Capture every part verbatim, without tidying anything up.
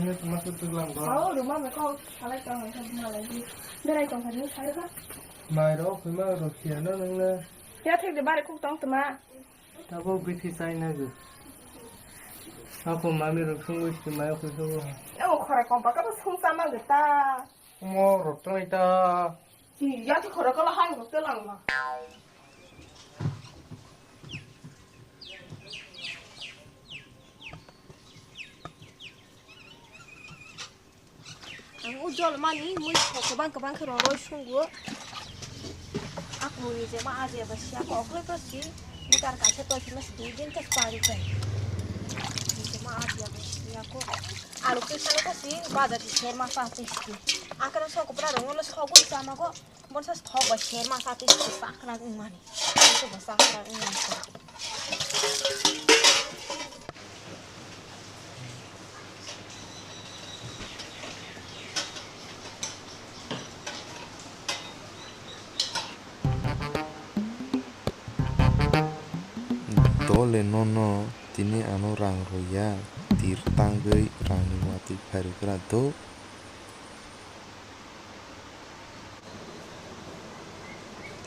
Tuma se tuklang bo. Hao, ruma me kok salai tong, hingke buma lai di. Berai tong kha ni, sai kha. Mai ro, khoi ma ro, siya no nang le. Ya thik de bare kuk tong tuma. Abo bithi chai na ju. Ako mami ro sung wis ki mai khoi so. Ya o khora kom pa ka sung sama ge ta. Mo ro tong ta. Chi ya thik khora ka la hai ro te lang ma. Ang ujol mani mui kok kwbang kwbang khe rw rw sungo. Akmui ni je ma aji eba siya kok le to si. Litar kaisa to si mas dui din ta pari kai. Ni je ma aji eba siya ko. Alu kisa le to si bazar di ser ma sa te si. Akara sok pra rw ngolo sok gun sama ko. Bonsa thok ba ser ma sa te si sakra ung mani. Ko ba sakra ung mani. Dole nono tini ano rang rwya, tir tangwi rangni watwi phairwkra do.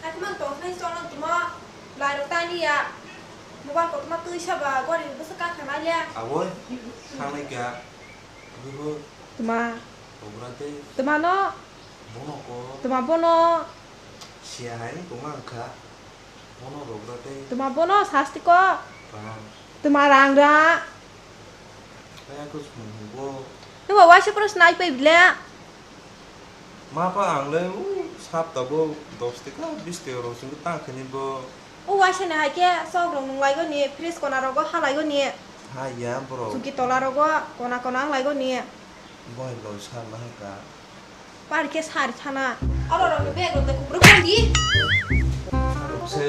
Atman tongthai chwla tuma lairok tani ya. Mobile kotorma twi saba gori bwswk kakha nai le. Aboi, sanglai kha. Buhu. Tuma. Obra tei. Tuma no. Bono ko. Tuma bono. Siya hai tuma angkha. Bono rogra tei. Tuma bono sasti ko. Rang. Tuma rang ra. Kaya ko sumung bo. Tuma waisa pura snai pai bile. Ma pa ang le u sap tabo dos teka bis teka rok sing tang khani bo. U waisa na hai ke sok rok nung lai go ni, fridge kona rogo ha lai go ni. Ha ya bro. Suki tola rogo kona kona ang lai go ni. Boy loi sa ma hai ka. Par khe sar sana. Oro rok ni bag rok de kubruk kondi. Saruk se.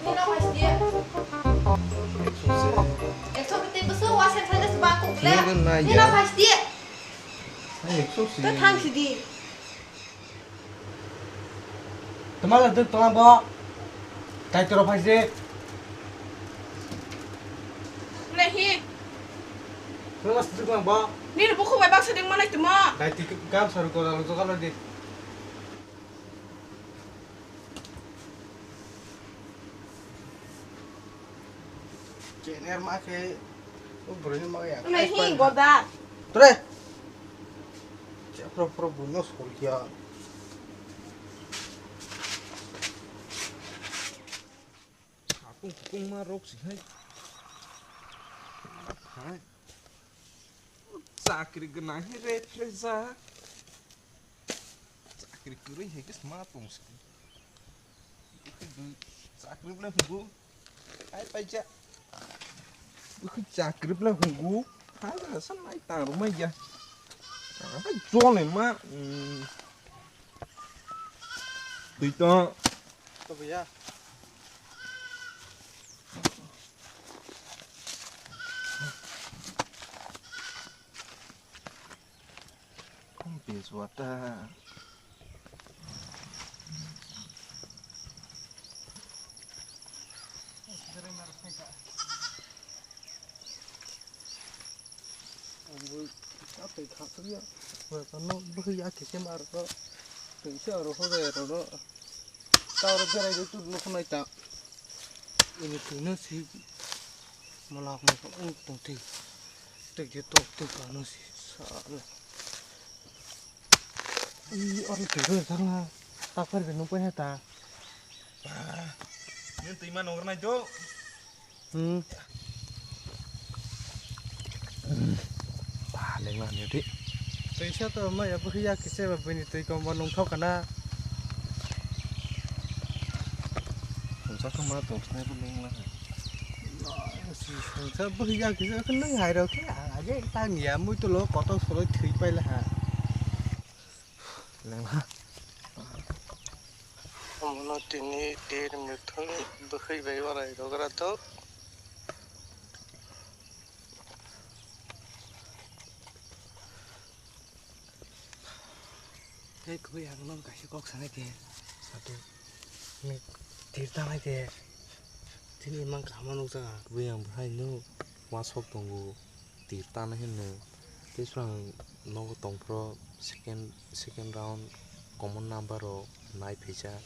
Nino phaisdi. Ekso se. Ekso kete bwswk wasen saja se ba kok le. Nino nai ya. Nino phaisdi. Ai, ekso se. To thang sidi. Tama le duk tama bo. Tai toro phaisdi. Lehi. Nino mas duk tama bo. Nini bukhuk bai baksa ding manai tuma. Dai ti kam saru ko lalu to kala di. Chener ma khe o bwrwini ma ya. Nai hi goda. Tre. Chapro pro buno sol kya. Sakung kung ma rok si hai. Hai. Chakri gwnang hi re phre ja. Chakri kwrwi hai khe sma tong se. Chakri bwle hwngo. Hai paija. Bwkhe chakri bwle hwngo. Hai jora sa nai tang rwmai ya. Hai jole ma. Hmm. Twi to. To bhaiya. Kom pes wata. Ang bo atwi khasukya. Wata no bwkhwi ya khe khe mar ko. Twi se aro ho jaya ro no. Ta aro berai de tu no khonai ta. Ini twi no si. Malak malak ung tong twi. Twi je tok twi ka no si. Sa no. Ih, oro twi rw thang ha. Takpar de nung pai ha ta. Nini twi ma nongr nai do. Hmm. Ba, leng na ni di. Twi sa to ma ya bwkhwi ya kise ba bini twi kom ba nung thok kana. Sungsa kha ma tong snai bo leng na ha. Sungsa bwkhwi ya kise kha nung hai rok khe age tang ya mui to lo kotor soloi thwi pai la ha. Lengla. Omono tini tir mithung bwkhwi bai warai rogra thok. Tei kubui ang nung kaisa kok sanai de. Sadu. Ni tir tanai de. Tini mang kaham nukjak ang. Kubui ang bahai nuk wasok tongo. Tir tanai hinwi. Tei swrang nogo tongphro second, second round common number rok nai phaijak.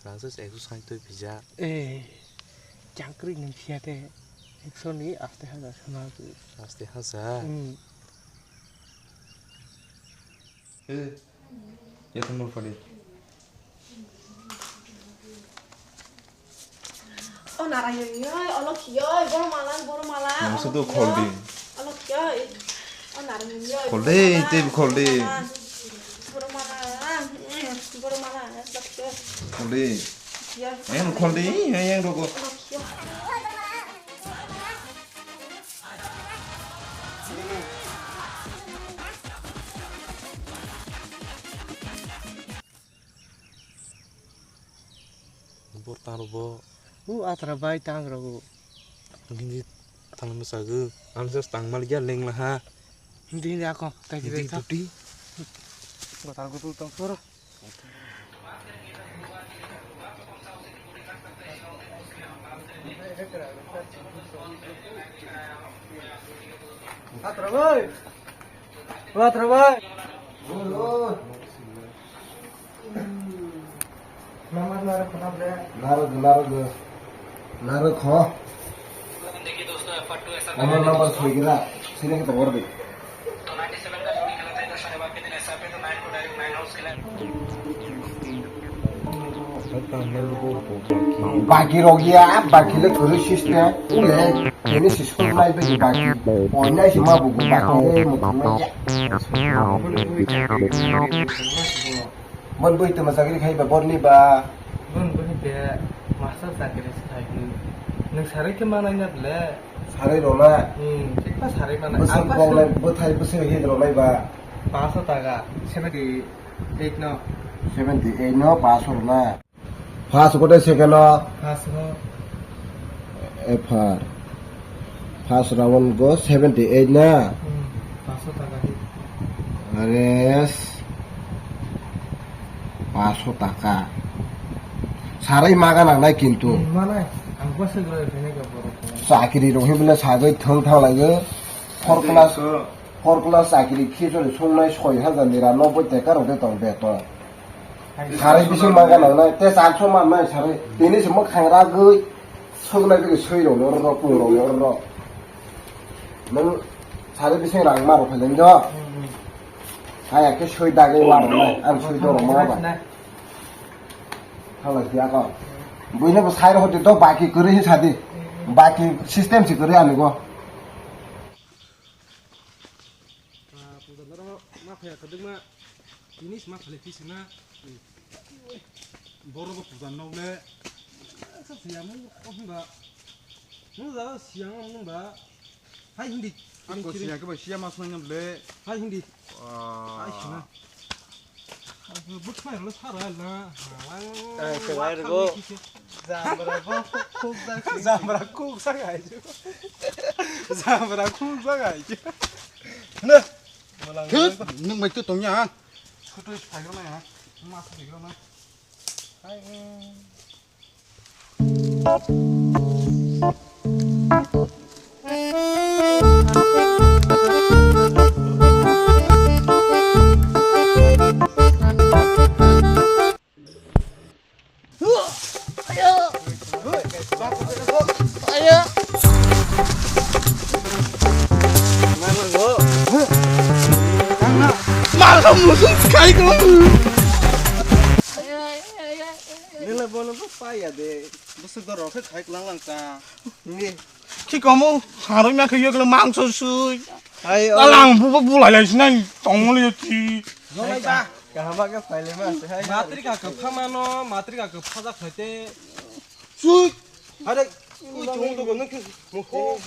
Rang just exercise twi phaijak. Eh, chakri nung siya de. Ekso ni aste hajar sana tu. Aste hajar? Hmm. Eh, ya tamo pade. O Narayan yoi, o Lokhi yoi, Boromala, Boromala, Nang o sudu Lokhi kholdi. Yoi, o Lokhi yoi, o Narayan yoi, Kholdi, Boromala, tei kholdi. Boromala, Boromala, mm, Boromala, Lokhi yoi. Kholdi. Yoi, Em kholdi, em rogo. O Lokhi yoi. Bor tang rok bo. U atra bai tang rok. Hindi tang ma sagu. Ang just tang mal ya leng la ha. Hindi hindi ako. Hindi duty. Gotar gotul tong soro. Atra bai. Atra bai. Narwk, narwk, narwk. Narwk ho. Omo number soi gira, sini kita wordi. Baki rok ya, baki le kuru system, ule, ini system nai bagi baki. Oi nai si ma buku baki le mutu mai ya. Bon bui tuma chakri khai ba borni ba. Bon bui be master chakri se khai ni. Nung sarai ke manai na ble. Sarai rona. Hmm, thik ba sarai manai. Bwswk bongnai, bwthai bwswk hit rwnai ba. Paso taka, seventy eight no. Seventy eight no paso rona. First kote second o? First o. F R. First round go seventy eight na? Hmm, paso taka hi. Ares. Paso taka. Sarai maga nangnai kintu. Hmm, manai. Ang bwswk roi phene ka borok. Chakri rok hi bole sagoi thang thang laigo. Four class, four class chakri khichori songnai soi hajar nira noboi teka rok de tong beton. Sarai bising mangka nangnai, te charso mannai sarai. Tini se mwkhang ragwi, soknai bini soi rok, oro rok, pung rok, oro rok. Nang sarai bising rang ma rok phaileng do. Hai, ake soi dagwi ma rok nai, ang soi do rok ma ba. Thala siya ko. Buine bo sai rok hote do baki kwrwi hi sadi. Baki system si kwrwi ani go. Ah, puja noro ma phaya kaduk ma. Tini sma phale phi sina. Boro bo puja nok le. Sa siya mo ko ba. Mo da siya mo ba. Hai hindi. Ang ko siya ke ba siya mas nang le. Hai hindi. Ah. Hai sina. Bwthai rwla sara na. Eh, kwlai rwgo. Zamra bo khuk jak. Zamra khuk jak hai. Zamra khuk jak hai. Na. Thus, nwng bai tu tongya. Khutui phaigrona ya. Ma phaigrona. Hai. Nila bono bo paya de. Bwswk da rok khe khai lang lang ta. Ni. Ki komo haroi ma khe yokle mangso sui. Ai, o. Alang bu bu lai lai sinai tongmoli ti. Nolai ba. Kahama khe phaile ma se hai. Matrika khe phamano, matrika khe phaja khaite. Sui. Hare. Ui chung to gonno khe. Mo ho.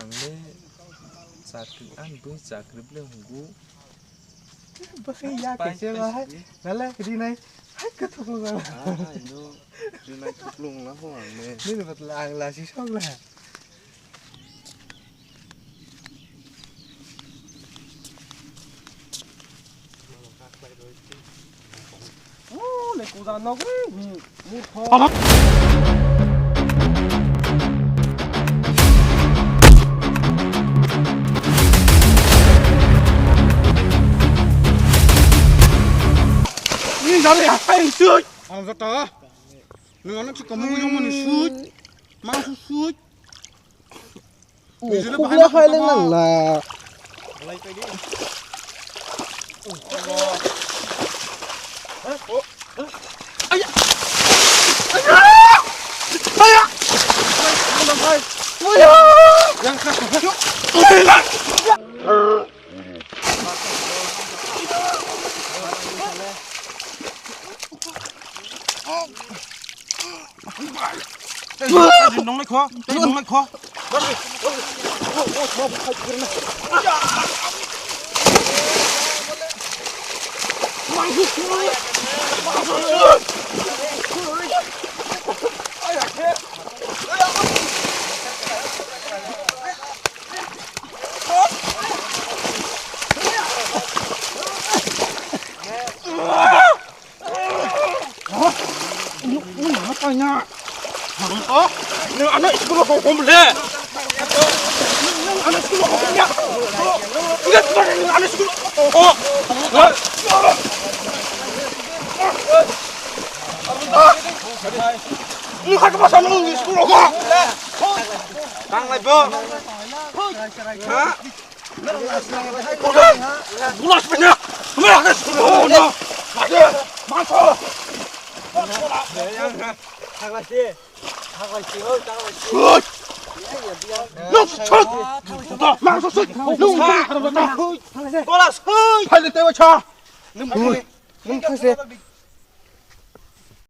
Ang le chakri, ang bui chakri ble hwngo. Bakhe ya kaisa ba hai. Nale rinai. Kathok wng. Ah, ino. Rinai thuklung la ho ang ne. Nini batla ang lasi sok la. Oh, le kuda nok, eh, hmm, murkho. Ni jale hatai sui. Ang jota. Nwng ano chikon mung yong mani sui. Mang su sui. Ni jale bahai ma hai leng nang na. Aya! Aya! Aya! Tei nong lai kho, tei nong lai kho. Ano school ko hom le. Ano school ko hom ya. Ano school. Oh. Ni khat ba sam ni school ko. Tang lai bo. Ha? Bulas punya. Bulas punya. Oh, no. Ayo, masuk. Thaklasi. Thaklasi, oh, thaklasi. Hoi. No, sut. Masuk, sut. No, bulas, hoi. Hai, tewa cha. Nung, nung thangse.